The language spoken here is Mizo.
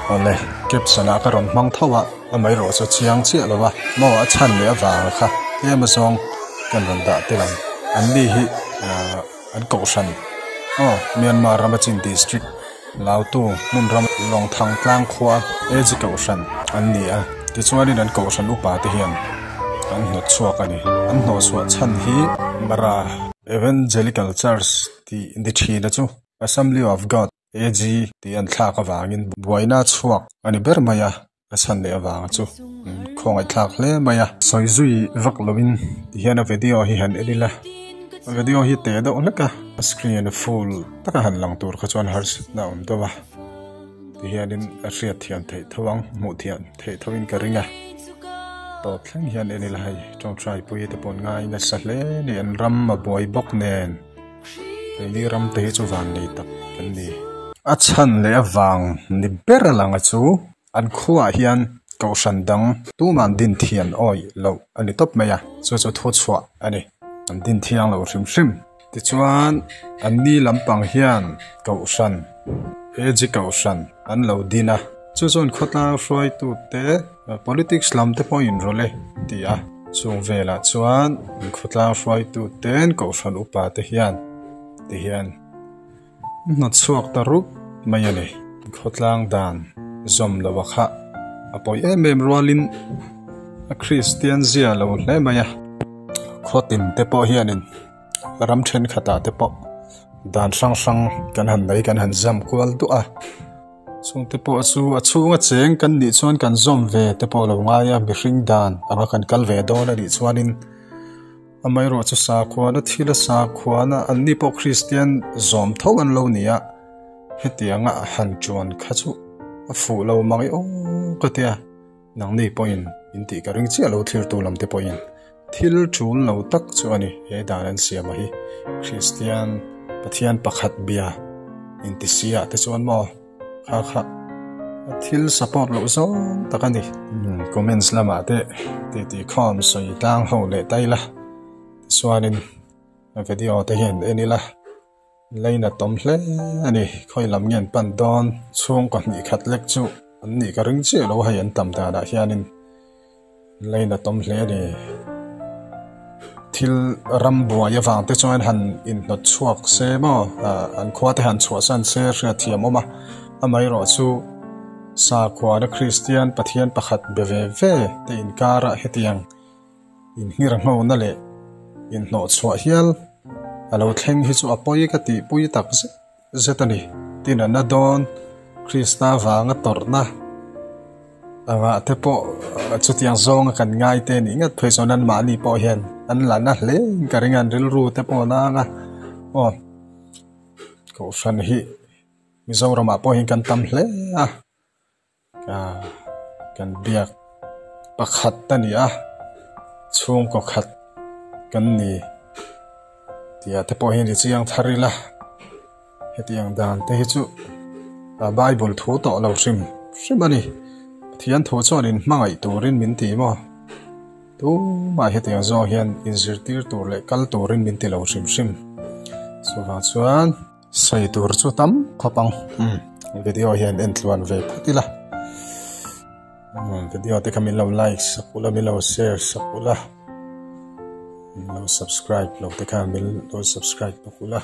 Awle, caption ah ka rawn hmang tho a, amaherawh chu chiang chiah lo a, maw a chhan leh avanga kha tlem azawng kan rawn dah tel ang. An ni hi ahh an kohhran aw Myanmar rama Chin district Lautu hmun ram Lawngthang tlang khua AG kohhran an ni a, tichuanin an kohhran upa te hian an hnawt chhuak a ni. An hnawhchhuah chhan hi Mara Evangelical Church tih ni thina chu Assembly of God AG tih an thlak avangin buaina chhuak a ni ber mai a, a chhan leh avanga chu khawngaihthlak hle mai a. Sawi zui vak lovin ti hian a video hi han en ila, a video hi teh deuh hlek a, a screen full taka han lang tur kha chuan harsatna a awm deuh a, ti hianin a hriat thiam theih tho ang, hmuh thiam theih tho in ka ring a, tawp thleng hian en ila hei tawngtai pui te pawh an ngai nasa hle a ni, an ram a buai bawk nen. Keini ram te hi chu van nei tak kan ni. A chhan leh avang ni ber a lang a chu an khuaah hian kohhran dang tuman din thian awih loh a ni tawp mai a, chu chu thu chhuah a ni. An din thiang lo hrim hrim. Tichuan an ni lampang hian kohhran, AG kohhran an lo din a, chu chuan khawtlang hruaitute Politics lam te pawh inrawlh e ti a, chung velah chuan khawtlang hruaitu ten kohhran upa te hian ti hian hnawt chhuak ta rup mai a ni. Khawtlang dan zawm lo a kha a pawi em em rualin a Kristian zia lo hle mai a, khawtin te pawh hianin ram thenkhatah te pawh dan hrang hrang kan han nei kan han zam kual duah a. Chungte pawh chu a chhunga cheng kan nih chuan kan zawm ve te pawh lo ngai a, mihring dan anga kan kal ve dawn a nih chuanin amaherawh chu sakhuana thil a sakhuana an ni pawh Kristian zawm tho an lo ni a, hetianga han chuan kha chu a fuh lo mang i aw ka tia. Nangni pawhin in tih ka ring chiah lo thirtu lam te pawhin thil tul lo tak chu a ni he dan an siam a hi Kristian Pathian pakhat bia inti si ah te chuan maw kha kha thil support loh zawng tak a ni. Comments lamah te titi khawm sawi tlang ho leh ta ila tichuanin video te hian en ila. Leina tawm hle a ni. Khawi lam nge an pan dawn? Chhungkaw hnih khat lek chu an nih ka ring chiah lo hei an tam danah hianin leina tawm hle a ni. Thil ram buai avang te chuan han inhnawt chhuak se maw an khua te han chhuahsan se hriat thiam awm a, amaherawh chu sakhuana Kristian Pathian pakhat be ve ve te inkarah hetiang Inngirhngona leh inhnawhchhuah hial a lo thleng hi chu a pawi ka tihpui tak zet zet a ni. Tin a na dawn Krista vanga tawrhna angah te pawh chutiang zawnga kan ngai te nih ngat phei chuan anmahni pawh hian an la na hle in ka ring a, an rilru te pawh a nang a, aw Kohhran hi Mizoramah pawh hian kan tam hle a. Kan biak pakhat a ni a, chhungkaw khat kan ni tih ah te pawh hian i chiang thar ila, hetiang dan te hi chu Bible thu tawh lo hrim hrim a ni. Pathian thu chuan in hmangaih turin min ti maw? Tumah hetiang zawng hian inzirtir tur leh kal turin min ti lo hrim hrim. Chuvang chuan. Sawi tur chu tam khawp ang. Video hian en tluan ve phawt ila. Video te kha min lo like sak ula, min lo share sak ula. Min lo subscribe lo te khan min lo subscribe bawk ula.